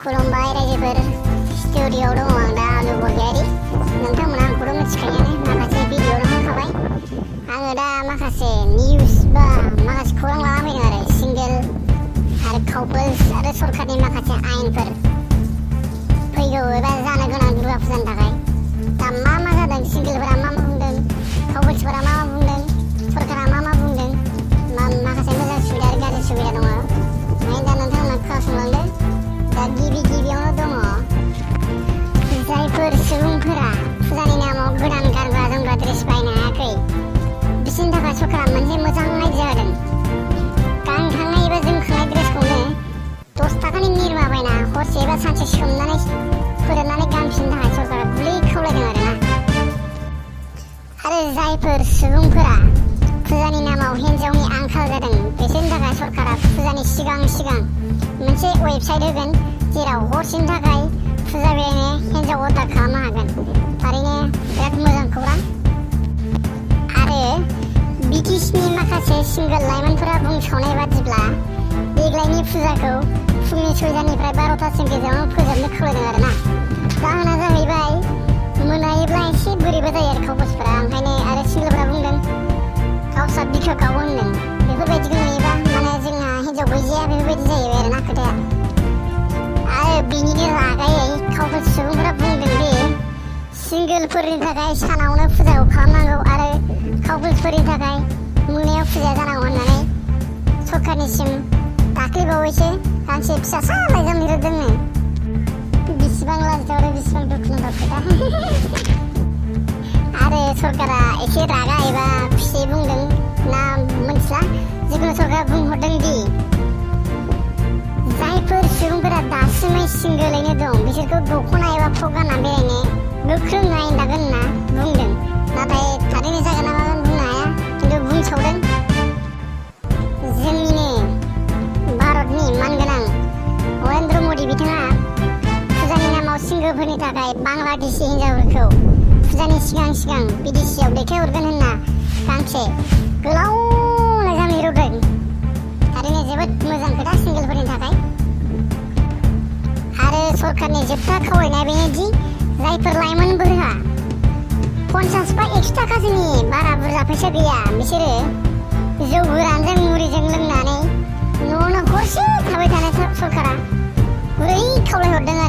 खुलुमबाय रायजोफोर, स्टुडिय'आव दङ आं दा आलु बरगयारि। नोंथांमोना आंखौथ' मिथिखायोआनो, माखासे भिडिअ'आवनो होखाबाय। आङो दा माखासे निउस बा माखासे खौरां लाना फैदों आरो सिंगेल आरो काउपल्स आरो सरकारनि माखासे आयेनफोर फैगौ एबा जानो गोनां दुर्गा फुजानि थाखाय। दा मा जादों, सिंगेलफोरा मा बुंदों, काउपल्सफोरा मा बुंदों, सरकारा मा बुंदों, माखासे मोजां सुबिदा आरो गाज्रि सुबिदा दङ। ओंखायनो दा नोंथांमोना खोनासंलांदो। दा गिबियावनो दङ जायफोर सुबुंफोरा फुजानि नामाव गोदान गानग्रा जोमग्रा ड्रेस बायनो हायाखै, बिसोरनि थाखाय सरकारा मोनसे मोजां आइडिया होदों। गानखांनाय एबा जोमखांनाय ड्रेसखौनो 10 थाखानि निरमा बायना हरसे एबा सानसे सोमनानै फोराननानै गानफिननो थाखाय सरकारा गुरै खावलायदों आरोना। आरो जायफोर सुबुंफोरा फुजानि नामाव हिन्जावनि आंखाल जादों, बिसोरनि थाखाय सरकारा फुजानि सिगां मोनसे वेबसाइट होगोन, जेराव हरसेनि थाखाय फुजा बेरायनो हिन्जाव अर्डार खालामनो हागोन। थारैनो बिराद मोजां खौरां। आरो बिटिसिनि माखासे सिंगोल लाइमोनफोरा बुंसावनाय बादिब्ला देग्लायनि फुजाखौ फुंनि 6:00निफ्राय 12:00सिम गेजेरावनो फोजोबनो खावलायदों आरोना। जाहोना जाहैबाय मोनायोब्ला एसे बोरैबा जायो आरो काउपल्सफोरा, ओंखायनो आरो सिंगोलफोरा बुंदों गावस्रा बिखा गावो होनदों। बेफोरबायदिखौ नुयोबा माने जोंहा हिन्जाव गैजाया बेफोरबायदि जाहैबाय आरोना खोथाया। आरो बिनिनो रागायै काउपल्स सुबुंफोरा बुंदों दि सिंगोलफोरनि थाखाय सानावनो फुजाखौ खालामनांगौ आरो काउपल्सफोरनि थाखाय मोनायाव फुजाया जानांगौ होननानै सरकारनिसिम दाख्लैबावैसो गांसे फिसासा लाइजाम लिरदोंनो। बिसिबां लाजिथाव आरो बिसिबां दुखुनांथाव खोथा। आरो सरकारा एसे रागा एबा खुसियै बुंदों ना मोनथिला, जिखुनु सरकारा बुंहरदों दि जायफोर सुबुंफोरा दासिमै सिंगोलैनो दं, बिसोरखौ दख'ना एबा फ्रक गानना बेरायनो गोख्रों आयेन दागोन होनना बुंदों। नाथाय थारैनो जागोन ना मागोन बुंनो हाया, खिन्थु बुंसावदों। जोंनिनो भारतनि मानगोनां नरेन्द्र मदि बिथाङा फुजानि नामाव सिंगोलफोरनि थाखाय बांलादेशि हिन्जावफोरखौ फुजानि सिगां बिडिसिआव दैथायहरगोन होनना गांसे गोलाव लाइजाम लिरहरदों। थारैनो जोबोद मोजां खोथा सिंगेलफोरनि थाखाय। आरो सरकारनि जोबथा खावलायनाया बेनोदि जायफोर लाइमोनफोरहा 50 बा 100 थाखासोनि बारा बुरजा फैसा गैया, बिसोरो जौ गोरानजों मुरिजों लोंनानै न'आवनो हरसे थाबाय थानो सरकारा गुरै खावलायहरदों आरो।